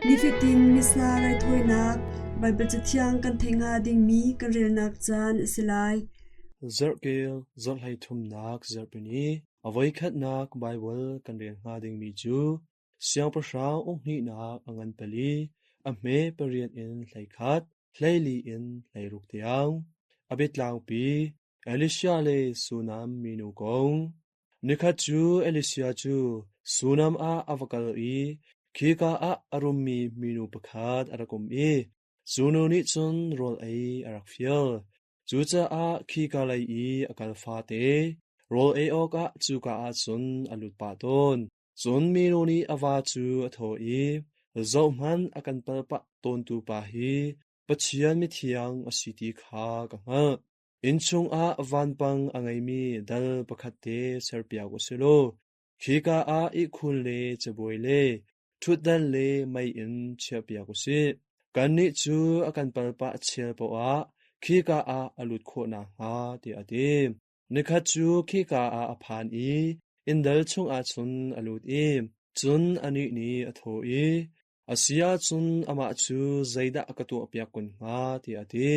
Nifatin Missa raithawinak Baibal Cathiang kan theih hnga dingmi kan relnak caan a si lai. Zarhkel zarhlei thumnak zarhpini a voikhatnak Baibal kan rel hnga dingmi cu Siangpahrang uk hnihnak a ngan pali, a hme pariat in 11, 14 in 16 tiang. A biatlangpi Elisha le Sunam minu kong. Nikhat cu Elisha cu Sunam ah a va kal i khika ah a rummi minu pakhat a rak um i cu nu nih cun rawl ei a rak fial. Cucaah khika lei i a kal fate rawl ei awkah cuka ah cun a lut pah tawn. Cun minu nih a va cu a thawh i, Zohhmanh, a kan palpah tawntu pa hi Pathian mithiang a si ti kha ka hngalh. Inn chungah vanpang a ngeimi dal pakhat te serpiak u si law khika ah ihkhun le cabuai le ṭhutdan le meiinn chiahpiak u sih. Kannih cu a kan palpah chel paoh ah khika ah a lut khawh nakhnga, tiah a ti. Nikhat cu khika ah a phan i inndal chungah cun a lut i cun anih nih a thawh i, A si ahcun amah cu zeidah ka tuahpiak kun hnga, tiah a ti.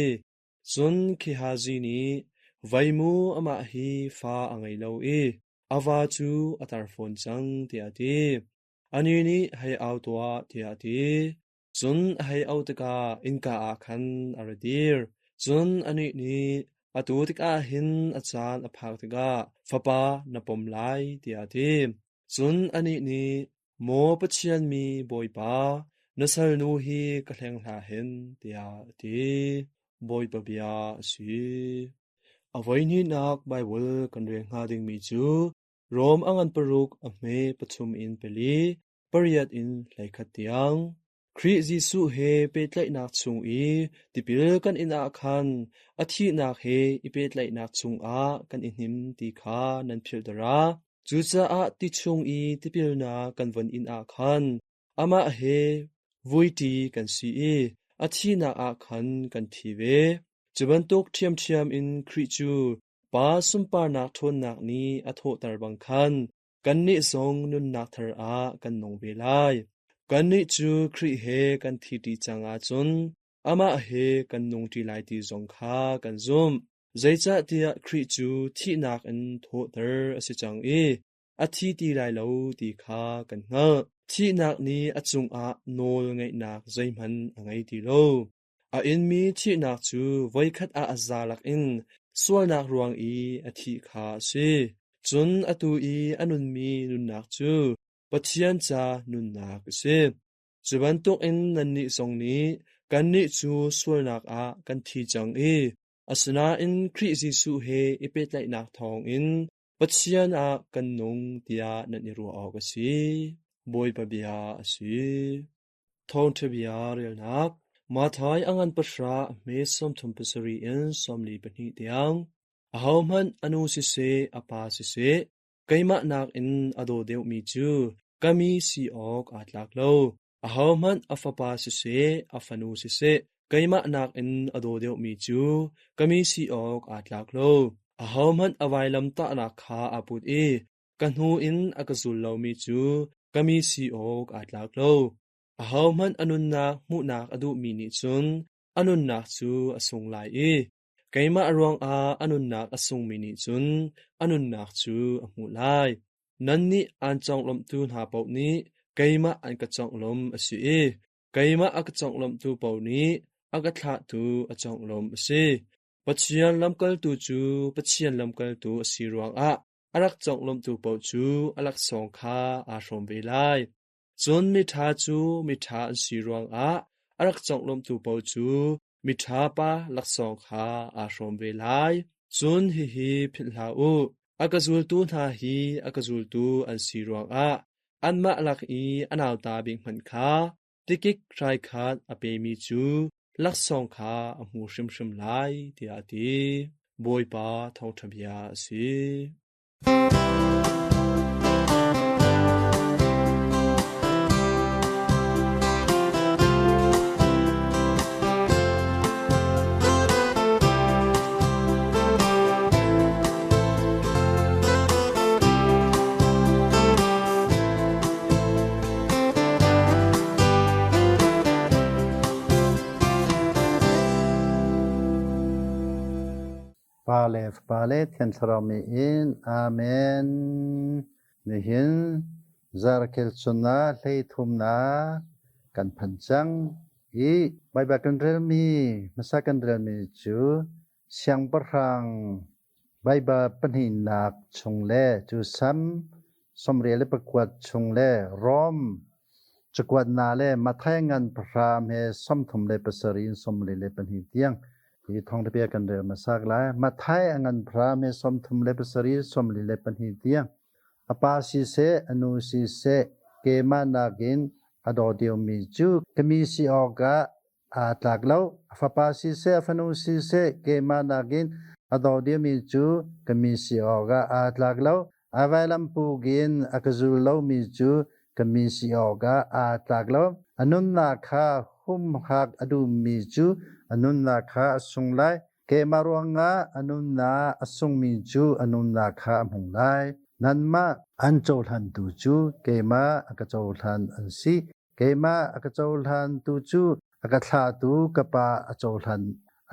Cun Gehazi nih, Vei mu, amah hi fa a ngei lo i a va cu a tar fawn cang, tiah a ti. Anih nih, Hei au tuah, tiah a ti. Cun a hei auh tikah innka ah khan a ra dir. Cun anih nih, Atu tikah hin a caan a phak tikah fapa na pom lai, tiah a ti. Cun anih nih, Maw Pathian mi Bawipa, na salnu hi ka hleng hlah hen, tiah a ti. Bawipa bia a si. A voihnihnak Baibal kan rel hnga dingmi cu Rom a ngan paruk a hme pathum in pali, pariat in 11 tiang. Khrih Jesuh he pehtlaihnak chung i tipil kan in ah khan a thihnak he i pehtlaihnak chungah kan i hnim ti kha nan philh dara. Cucaah ti chung i tipilnak kan von in ah khan amah he vuiṭi kan si i a thihnak ah khan kan thi ve. Cu bantuk ṭhiamṭhiam in Khrih cu Pa sunparnak ṭhawnnak nih a thawhter bang khan kannih zong nunnak thar ah kan nung ve lai. Kannih cu Khrih he kan thiṭi cang ahcun amah he kan nungṭi lai ti zong kha kan zumh. Zeicahtiah Khrih cu thihnak in thawhter a si cang i a thi ti lai lo ti kha kan hngalh. Thihnak nih a cungah nawl ngeihnak zeihmanh a ngei ti lo. A inmi thihnak cu voikhat ah a za lakin sualnak ruang i a thih kha a si. Cun atu i a nunmi nunnak cu Pathian ca nunnak a si. Cu bantukin nannih zong nih kannih cu sualnak ah kan thi cang i asinain Khrih Jesuh he i pehtlaihnak thawngin Pathian ah kan nung tiah nan i ruah awk a si. Bawipa bia a si. Thawngṭha bia relnak Matthai a ngan pahra a hme 37 in 42 tiang. Ahohmanh a nu siseh, a pa siseh, keimah nakin a daw deuhmi cu ka mi si awk aa tlak lo. Ahohmanh a fapa siseh, a fanu siseh, keimah nakin a daw deuhmi cu ka mi si awk aa tlak lo. Ahohmanh a vailamtahnak kha aa put i Ka hnu in a ka zul lomi cu ka mi si awk aa tlak lo. Ahohmanh a nunnak hmuhnak a duhmi nih cun a nunnak cu a sung lai i keimah ruangah a nunnak a sungmi nih cun a nunnak cu a hmuh lai. Nannih aan conglawmhtu hna paoh nih keimah an ka conglawmh a si i keimah a ka conglawmhtu paoh nih a ka thlahtu a conglawmh a si. Pathian lamkaltu cu Pathian lamkaltu a si ruangah a rak conglawmhtu paoh cu a laksawng kha aa hrawm ve lai. Cun miṭha cu miṭha an si ruangah a rak conglawmhtu paoh cu miṭha pa laksawng kha aa hrawm ve lai. Cun hihi philh hlah u, a ka zultu hna hi a ka zultu an si ruangah anmah lak i a nauta bik hmanh kha tikik hrai khat a pemi cu laksawng kha a hmu hrimhrim lai, tiah a ti. Bawipa thawngṭha bia a si. Pa le Fapa le Thiang Thlarau min in. Amen. Nihin zarkhel chun ah hleithumnak kan phan cang i Baibal kan relmi hmasa kan relmi cu Siangpahrang Baibal pahnihnak chung le cu Sam 28 chung le Rom cakuatnak le Matthai ngan pahra he 37 in 42 tiang hi thawngṭha kan rel hmasa lai. Matthai a ngan pahra he 37 42 tiang a pa siseh a nu siseh keimah nakin a daw deuhmi cu ka mi si awkah aa tlak lo. A fapa siseh, a fanu siseh, keimah nakin a daw deuhmi cu ka mi si awkah aa tlak lo. A vailam puk in a ka zul lomi cu ka mi si awkah aa tlak lo. A nunnak kha humhak a duhmi cu a nunnak kha a sung lai. Keimah ruangah a nunnak a sungmi cu a nunnak kha a hmung lai. Nanmah an cohlantu cu keimah a ka cohlan an si. Keimah a ka cohlantu cu a ka thlahtu ka Pa a cohlan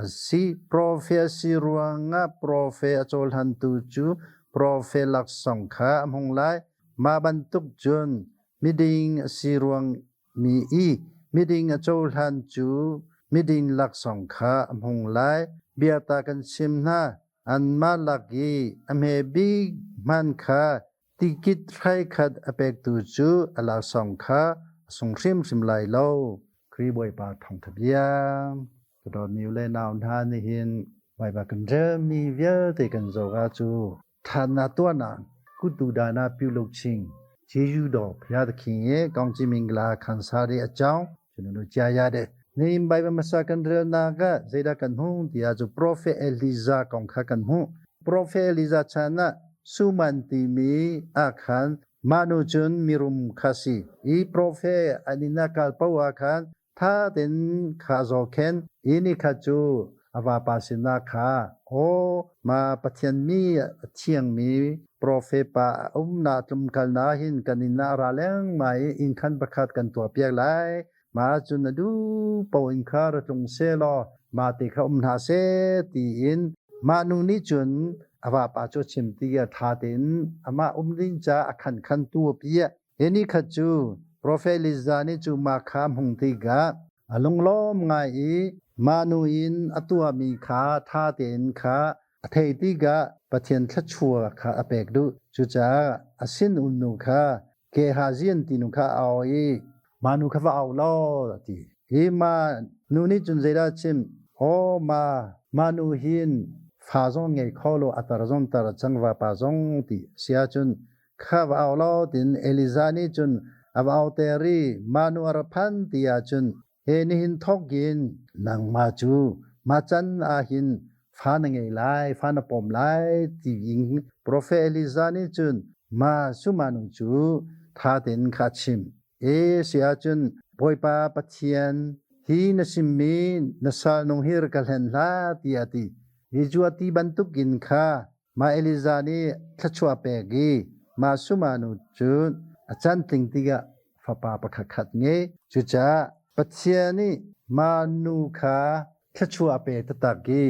a si. Profe a si ruangah profe a cohlantu cu profe laksawng kha a hmung lai. Mah bantuk cun miding a si ruang mi i miding a cohlan cu miding laksawng kha a hmung lai. Biata kan chim hna, anmah lak i a hme bik hmanh kha Tikit hraikhat a pektu cu a laksawng kha a sung hrimhrim lai lo. Khrih Bawipa thawngṭha bia. Ka dawtmi u le nau hna nihin Baibal kan relmi vialte kan zoh ah cu ṭhatnak tuahnak kutdudana piu-lo-ching Jeju do phya thakin ye kaungci mingla khansa de a chaung chunu chia ya de nihin Baibal hmasa kan relnak ah zeidah kan hmuh tiah cu Prophet Elijah kong kha kan hmuh. Prophet Elijah chan ah Suman timi ah khan mah nu cun mirum kha si i prophet an inn ah kal paoh ah khan tha tein kha a zaw khen i nikhat cu a vapa sinah kha aw ma Pathian mi a thiangmi profet pa a umnak tlumkalnak hin kan inn ah ra lengmang i inn khan pakhat kan tuahpiak lai mah cun a duh paoh in kha ra tlung seh law mah te kha um hna seh tiin mah nu nih cun a vapa cu a chim ti a ṭha tein amah um ding caah a khan khan tu a piah. Hi ni khat cu Profet Elijah nih cu mah kha a hmung tikah a lunglawm ngai i mah nu in a tuahmi kha ṭha tein kha a theih tikah Pathian thluachuah kha a pek duh. Cucaah a sinum nu kha Gehazi an ti nu kha a au i mah nu kha va au law a ti. Hi mah nu nih cun zeidah a chim? Aw ma mah nu hin fa zong ngei kho lo a tar zong tar cang vapa zong ti si ahcun kha va au law tiin Elijah nih cun a va auter i mah nu a ra phan ti ahcun he nihin thawk in nangmah cu mah can ah hin fa na ngei lai, fa na pawm lai ti in Profet Elijah nih cun mah sumanu cu tha tein kha a chim. E si ahcun Bawipa Pathian hi na simmi na salnung hi rak ka hlen hlah tiah a ti. Hi cu a ti bantukin kha Mah Elijah nih thluachuah pek i mah sumanu cu a cantling tikah fapa pakhat khat ngei. Cucaah Pathian nih mah nu kha thluachuah a pe taktak i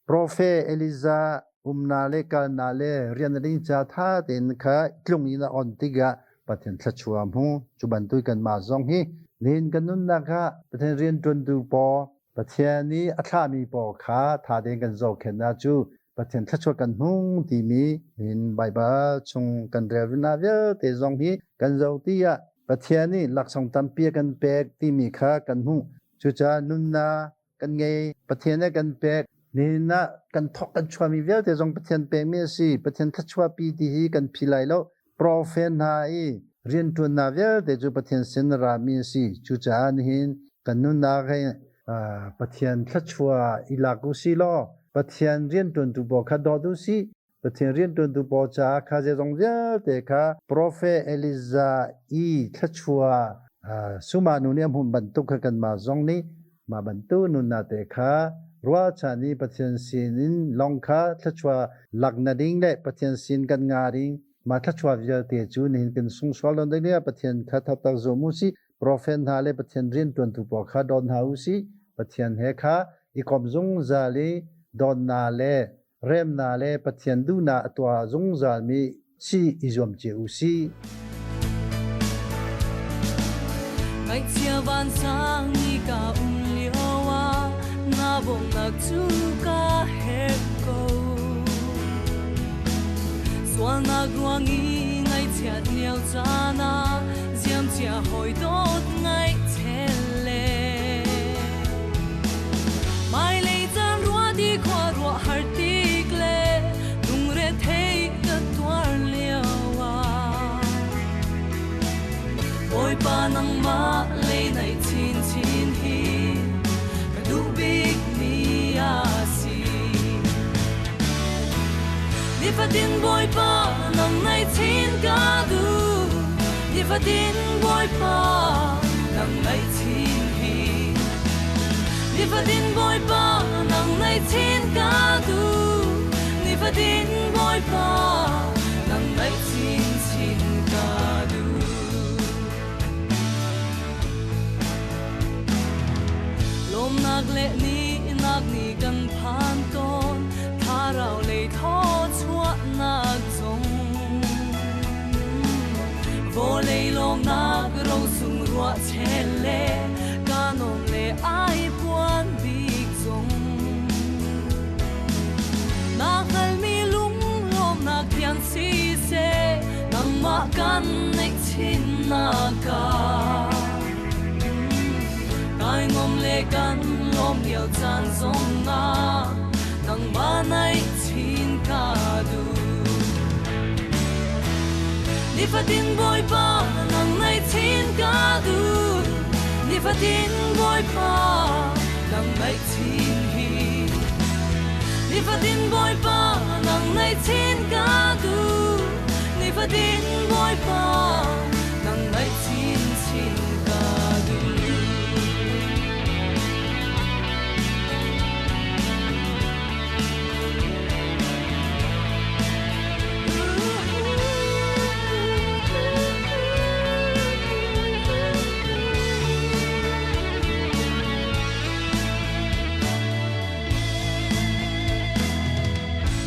profet Elijah umnak le kalnak le rian a ding ca tha tein kha tlung in a on tikah Pathian thluachuah a hmu. Cu bantuk kanmah zong hi nihin kan nunnak ah Pathian rianṭuantu pawl Pathian nih a thlahmi pawl kha tha tein kan zohkhenh cu Pathian thluachuah kan hmung timi hin Baibal chung kan rel na vialte zong hi kan zoh ti ah Pathian nih laksawng tampi a kan pek timi kha kan hmuh. Cucaah nunnak kan ngei, Pathian nih a kan pek. Nihin ah kan thawk kan chuahmi vialte zong Pathian pekmi a si. Pathian thluachuahpi ti hi kan phi lai lo. Profet hna i rianṭuannak vialte cu Pathian sin a rami a si. Cucaah nihin kan nunnak hi Pathian thluachuah i lak u sih law Pathian rianṭuantu pawl kha dawt u sih. Pathian rianṭuantu pawl caah kha zeizong vialte kha Profet Elijah i thluachuah suma nu nih a hmuh bantuk kha kanmah zong nih mah bantuk nunnak te kha ruahchan i Pathian sinin lawng kha thluachuah lak na ding le Pathian sin kan nga ding mah thluachuah vialte cu nihin kan sung sual lo ding Pathian kha taktak zum u sih profet hna le Pathian rianṭuantu pawl kha dawt hna u sih Pathian he kha i kom zungzal i dawtnak le Remnak le Pathian duhnak a tuah zungzalmi si i zuam cio u sih. Ngaihchia vansang ni ka um lio ah na bawmhnak cu ka herh ko. Sualnak ruang i ngaihchiat lio caan ah ziamcia hawi dawt ngaihchel le Hmailei caan ruah di khua ruah har tik le lungrethei ka tuar lio ah Bawipa nangmah lei naih chinchin hi ka duh bik mi a si. Nifatin Bawipa nang naih chin ka duh Nifatin Bawipa nang naih chin hi Nifatin Bawipa nang naih chin ka duh Nifatin Bawipa nang naih chinchin ka duh. Lawmnak le nihnak nih kan phan tawn thlarau lei thawchuahnak zong vawlei lawmnak rosung ruah chel le kanom le ai puan bik zong na hngalmi lunglawmnak tiang siseh nangmah kan neih chinnak ah kai ngom le kan lawm lio caan zong ah nangmah naih chin ka duh. Nifatin Bawipa nang naih chin ka duh Nifatin Bawipa nang naih chin hi Nifatin Bawipa nang naih chin ka duh Nifatin Bawipa nang naih chinchin ka duh.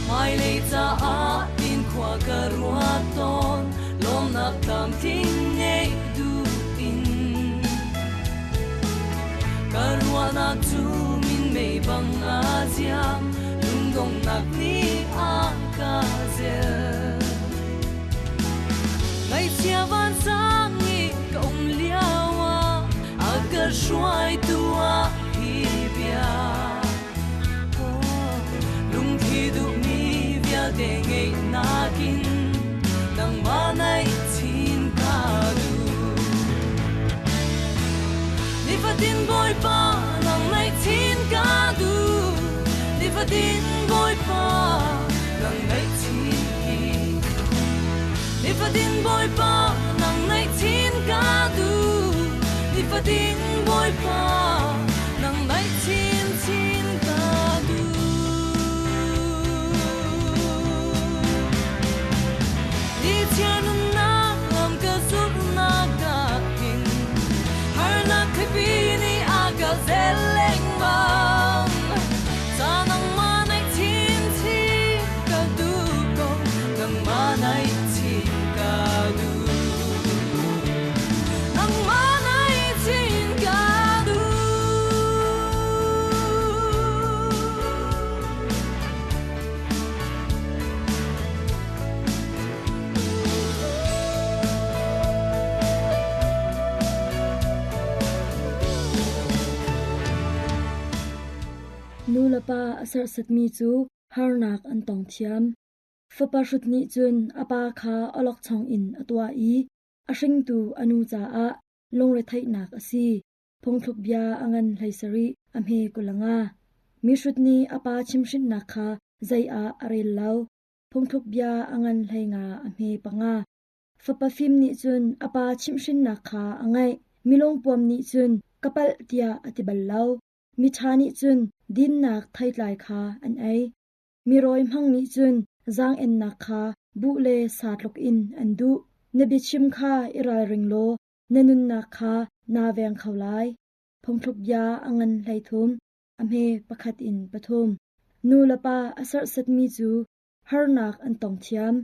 Hmailei caah tin khua ka ruat tawn lawmnak tlamtling ngeih duh in ka ruahnak cu minmei bang a ziam lungdonghnak nih a ka zel Ngaihchia vansang i ka um lio ah a ka hruaitu ah hi bia lungthi duhmi vialte ngeih nakin nangmah naih chin ka duh. Nifatin Bawipa nang naih chin ka duh. Nifatin Bawipa nang naih chin hi. Nifatin Bawipa nang naih chin ka duh. Nifatin Bawipa nang naih chinchin ka duh. Nichiar nunnak lam ka zulhnak ah hin harnak khapi nih a ka zel lengmang. Ca nangmah naih chinchin ka duh ko, nangmah naih chin ka duh. Nangmah naih chin ka duh. Nu le pa a serhsatmi cu harnak an tong thiam. Fapa hrut nih cun a pa kha awlokchong in a tuah i a hringtu a nu caah lungretheihnak a si. Phungthluk bia a ngan 17 a hme 25. Mihrut nih a pa chimhhrinhnak kha zei ah a rel lo. Phungthluk bia a ngan 15 a hme panga. Fapa fim nih cun a pa chimhhrinnak kha a ngaih. Milungpuam nih cun ka palh tiah a ti bal lo. Miṭha nih cun dinnak theitlai kha an ei. Mirawi hmang nih cun zaang-ennak kha buh le sa tluk in an duh. Na biachim kha i ralring law na nunnak kha naa veng kho lai. Phungthluk bia a ngan 13, a hme pakhat in pathum. Nu le pa a serhsatmi cu harnak an tong thiam.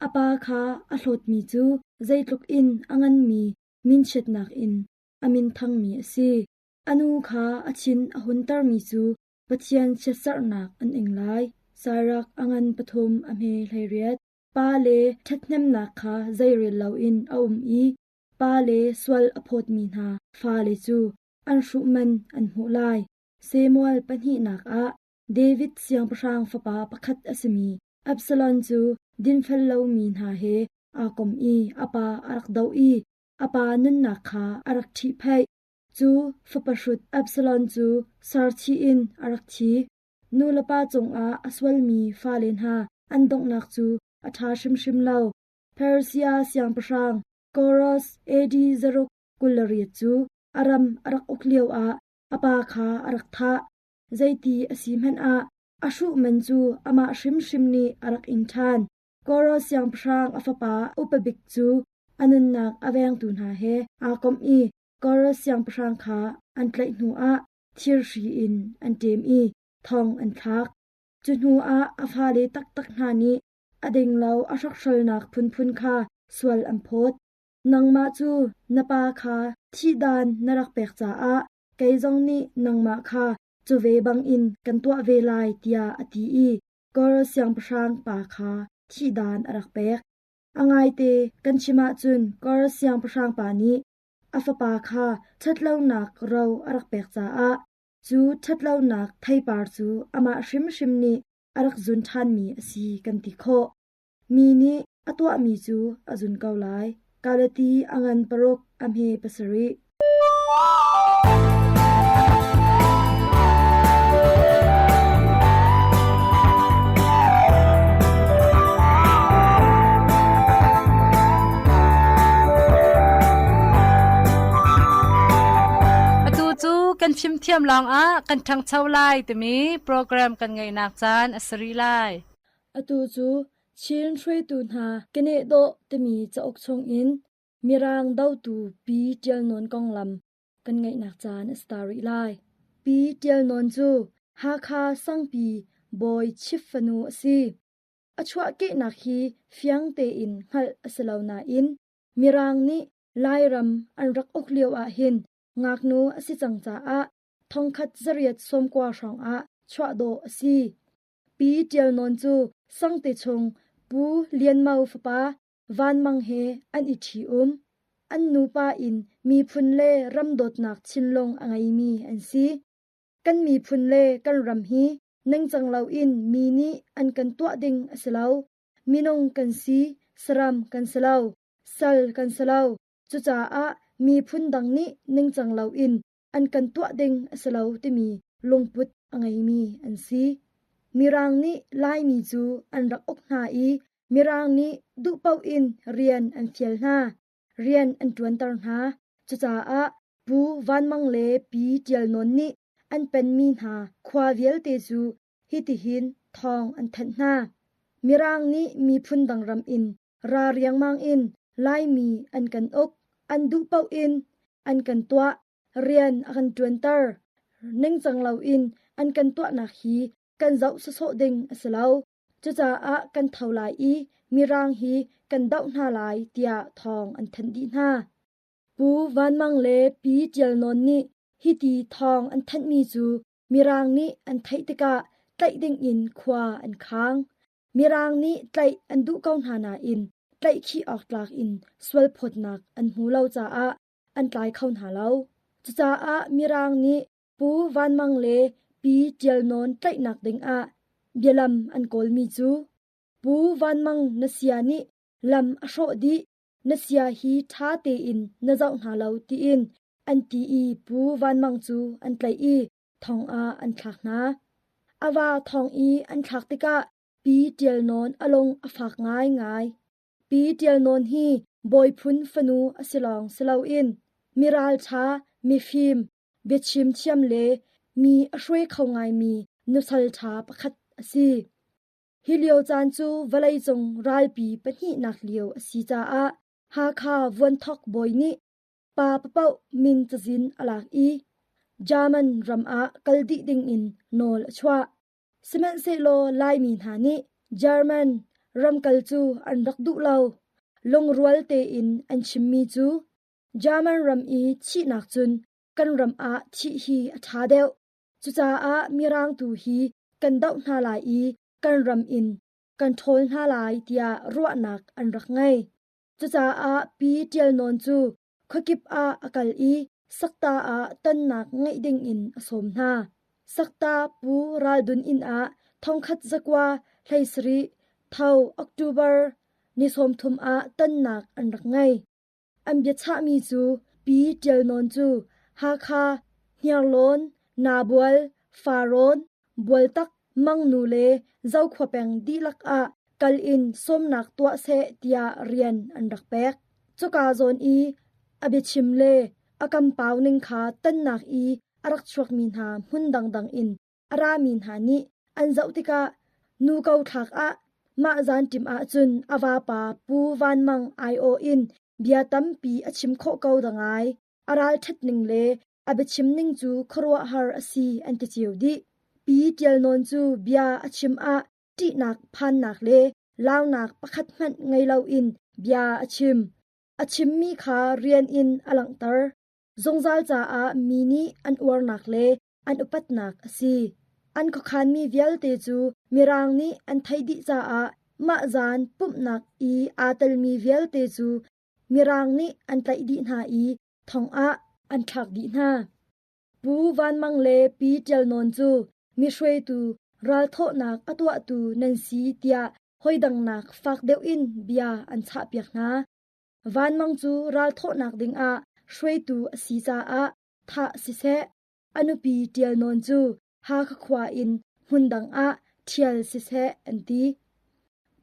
A pa kha a hlawtmi cu zeitluk in a nganmi minchiatnak in a min thangmi a si. A nu kha a thin a huntermi cu Pathian chiatserhnak an ing lai. Sairak a ngan pathum a hme 18. Pa le ṭhathnemnak kha zeirel loin a um i pa le sual a phawtmi hna fale cu an hruh man an hmuh lai. Samuel pahnihnak ah David siangpahrang fapa pakhat a simi Absalom cu dinfel lomi hna he aa kom i a pa a rak doh i a pa nunnak kha a rak ṭhihphaih. Cu fapa hrut Absalom cu sarthih in a rak thi. Nulepa cungah a sualmi fale hna an donghnak cu a ṭha hrimhrim lo. Persia siangpahrang Koros AD 628 cu a ram a rak uk lioah a pa kha a rak thah. Zeiti a si hmanh ah a hruh man cu amah hrimhrim nih a rak ing ṭhan. Koros siangpahrang a fapa upa bik cu a nunnak a vengtu hna he aa komh i Koros siangpahrang kha an tlaih hnuah thirhri in an ṭem i thong an thlak. Cu hnuah a fale taktak hna nih a ding lo a hrokhrolnak phunphun kha sual an phawt. Nangmah cu na pa kha thihdan na rak pek caah kei zong nih nangmah kha cu ve bangin kan tuah ve lai tiah a ti i Koros siangpahrang pa kha thihdan a rak pek. A ngaite kan chim ahcun Koros siangpahrang pa nih a fapa kha ṭhatlonak ro a rak pek caah cu ṭhatlonak theipar cu amah hrimhrim nih a rak zun ṭhanmi a si kan ti khawh. Mi nih a tuahmi cu a zun ko lai. Galati a ngan paruk a hme pasarih. Atu cu kan fimthiam lawngah kan ṭhangcho lai timi program kan ngeihnak caan a si rih lai. Atu cu Chin hruaitu hna keneh dawh timi cauk chungin Mirang dotu Pi Ṭial Nawn konglam kan ngeihnak caan a si ta rih lai. Pi Ṭial Nawn cu Hakha Sangpi bawi chief fanu a si. A chuahkehnak hi fiang tein hngalh a si lo nain Mirang nih Lairam an rak uk lio ahhin ngaknu a si cang caah 1890 hrawngah chuah dawh a si. Pi Ṭial Nawn cu Sangte chung Pu Lian Mau fapa Van Mang he an i ṭhi-um. An nupa in miphun le ram dawtnak thinlung a ngeimi an si. Kan miphun le kan ram hi ningcang loin mi nih an kan tuah ding a si lo. Minung kan si, saram kan si lo, sal kan si lo. Cucaah miphun dang nih ningcang loin an kan tuah ding a si lo timi lungput a ngeimi an si. Mirang nih Laimi cu an rak uk hna i Mirang nih duh paoh in rian an fial hna, rian an ṭuanter hna. Cucaah Pu Van Mang le Pi Ṭial Nawn nih an penmi hna khua vialte cu hitihin thawng an thanh hna. Mirang nih miphun dang ram in ra riangmang in Laimi an kan uk, an duh paoh in an kan tuah, rian a kan ṭuanter. Ningcang loin an kan tuahnak hi kan zoh sawsawh ding a si lo. Cucaah kan tho lai i Mirang hi kan doh hna lai tiah thawng an thanh dih hna. Pu Van Mang le Pi Ṭial Nawn nih hiti thawng an thanhmi cu Mirang nih an theih tikah tlaih dingin khua an khang. Mirang nih tlaih an duh ko hna nain tlaihkhih awk tlak in sualphawtnak an hmu lo caah an tlai kho hna lo. Cucaah Mirang nih Pu Van Mang le Pi Ṭial Nawn tlaihnak dingah bialam an kawlmi cu Pu Van Mang na sia nih lam a hrawh dih, na sia hi ṭha tein na zoh hna lo tiin an ti i Pu Van Mang cu an tlaih i thong ah an thlak hna. A va thong i an thlak tikah Pi Ṭial Nawn a lung a fak ngaingai. Pi Ṭial Nawn hi bawi phun fanu a si lawng si loin mi ralṭha, mifim, biachim thiam le mi a hruai kho ngaimi nusal ṭha pakhat a si. Hi lio caan cu vawleicung ralpi pahnihnak lio a si caah Hakha Vuanthok bawi nih pa papaoh min cazin a lak i German ram ah kal dih dingin nawl a chuah. Sihmanhsehlaw Laimi hna nih German ramkal cu an rak duh lo. Lungrual tein an chimmi cu German ram i thihnak cun kan ram ah thih hi a ṭha deuh. Cucaah Mirang tu hi kan doh hna lai i kan ram in kan ṭhawl hna lai tiah ruahnak an rak ngei. Cucaah Pi Ṭial Nawn cu khuakip ah a kal i Sakta ah tonnak ngeih dingin a sawm hna. Sakta Pu Ral Dun inn ah 1917 tho October ni 30 ah tonnak an rak ngei. An biachahmi cu Pi Ṭial Nawn cu Hakha, Hniarlawn, Nabual, Farrawn, Bualtak, Mangnu le Zokhua peng dihlak ah kal in sawmnak tuah seh tiah rian an rak pek. Cuka zawn i a biachim le a kampau ning kha tonnak i a rak chuakmi hna hmun dangdang in a rami hna nih an zoh tikah nu ko thlak ah mah zan ṭim ahcun a vapa Pu Van Mang aiawh in bia tampi a chim khawh ko dangai. A ralṭhat ning le a biachim ning cu khuaruahhar a si an ti cio dih. Pi Ṭial Nawn cu bia a chim ah ṭihnak phannak le launak pakhat hmanh ngei loin bia a chim. A chimmi kha rian in a langhter. Zungzal caah mi nih an uarnak le an upatnak a si. An khuakhanmi vialte cu Mirang nih an theih dih caah mah zan pumhnak i aa telmi vialte cu Mirang nih an tlaih dih hna i thong ah an thlak dih hna. Pu Van Mang le Pi Ṭial Nawn cu mi hruaitu ralthawhnak a tuahtu nan si tiah hoidangnak fak deuh in bia an chahpiak hna. Van Mang cu ralthawhnak dingah hruaitu a si caah thah siseh, a nupi Ṭial Nawn cu Hakha khua in hmundang ah ṭhial siseh an ti.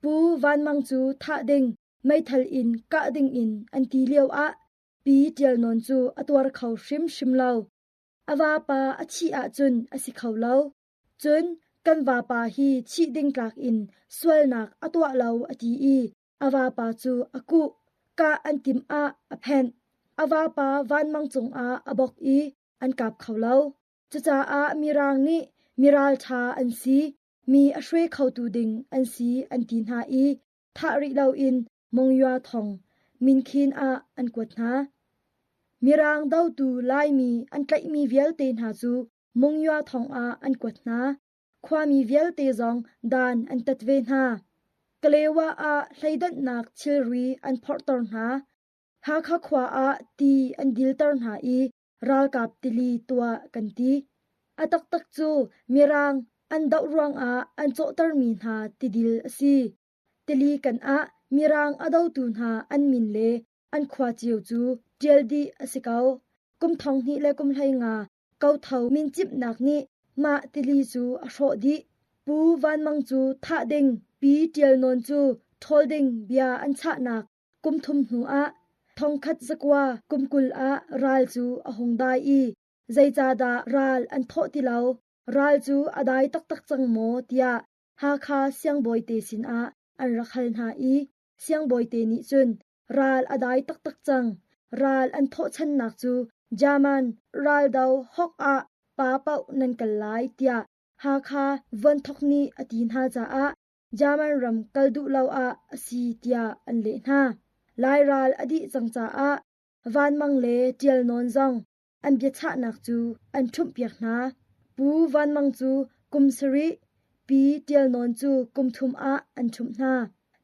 Pu Van Mang cu thah ding, meithal in kah dingin an ti lioah Pi Ṭial Nawn cu a tuar kho hrimhrim lo. A vapa a thih ahcun a si kho lo. Cun kan vapa hi thih ding tlak in sualnak a tuah lo a ti i a vapa cu a kuh. Kah an timh ah a phenh. A vapa vanmang cungah a bok i an kap kho lo. Cucaah Mirang nih miralṭha an si, mi a hruai khotu ding an si an ti hna i thah rih loin Monywa thong Minkhin ah an kuat hna. Mirang dotu Laimi an tlaihmi vialte hna cu Monywa thong ah an kuat hna. Khuami vialte zong dan an tat ve hna. Kalewa ah hleidonhnak thilri an phorhter hna. Hakha khua ah ti an dilter hna i ralkap tili tuah kan ti. A taktak cu Mirang an doh ruangah an cawhtermi hna tidil a si. Tili kan ah Mirang a dotu hna an min le an khua cio cu ṭial dih a si ko. Kum thong hnih le kum 15 kotho mincimhnak nih mah tili cu a hrawh dih. Pu Van Mang cu thah ding, Pi Ṭial Nawn cu ṭhawl ding bia an chahnak kum thum hnu ah 1920 kum 20 ah ral cu a hung dai i zeicahdah ral an thawh ti lo, ral cu a dai taktak cang maw tiah Hakha siangbawite sinah an rak hal hna i siangbawite nih cun ral a dai taktak cang, ral an thawhchannak cu German raldo hawk ah pa paoh nan kal lai tiah Hakha Vuanthok nih a ti hna caah German ram kal duh lo ah a si tiah an leh hna. Lai ral a dih cang caah Vanmang le Ṭial Nawn zong an biachahnak cu an ṭhumhpiak hna. Pu Van Mang cu kum sarih, Pi Ṭial Nawn cu kum thum ah an ṭhumh hna.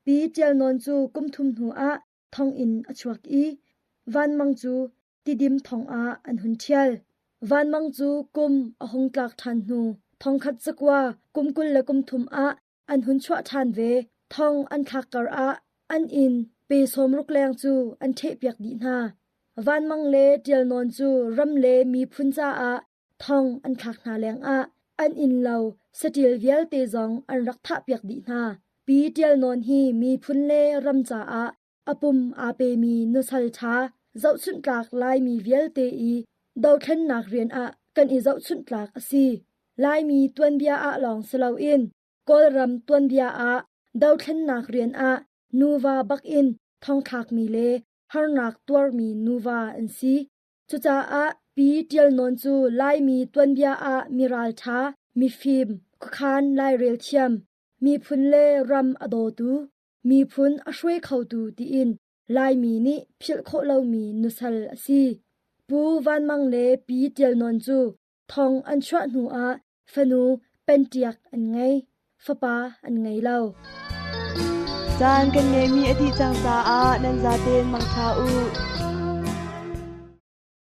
Pi Ṭial Nawn cu kum thum hnu ah thonginn a chuak i Van Mang cu Tidim thong ah an hun ṭhial. Van Mang cu kum a hung tlak ṭhan hnu 1900 kum 23 ah an hun chuah ṭhan ve. Thong an thlak kar ah an inn pe 60 leng cu an ṭhehpiak dih hna. Van Mang le Ṭial Nawn cu ram le miphun caah thong an thlak hna lengah an innlo saṭil vialte zong an rak thahpiak dih hna. Pi Ṭial Nawn hi miphun le ram caah a pum aa pemi nusal ṭha zohchunhtlak Laimi vialte i dothlennak rian ah kan i zohchunhtlak a si. Laimi tuanbia ah lawng si loin Kawlram tuanbia ah dothlennak rian ah nuva bak in thongthlakmi le harnak tuarmi nuva an si. Cucaah Pi Ṭial Nawn cu Laimi tuanbia ah mi ralṭha, mifim, Khuakhan lairel thiam, miphun le ram a dawtu, miphun a hruai khotu tiin Laimi nih philh khawh lomi nusal a si. Pu Van Mang le Pi Tial Nawn cu thong an chuah hnu ah fanu Pentiak an ngei. Fapa an ngei lo. Caan kan ngeihmi a dih cang caah nan zaten mangṭha u.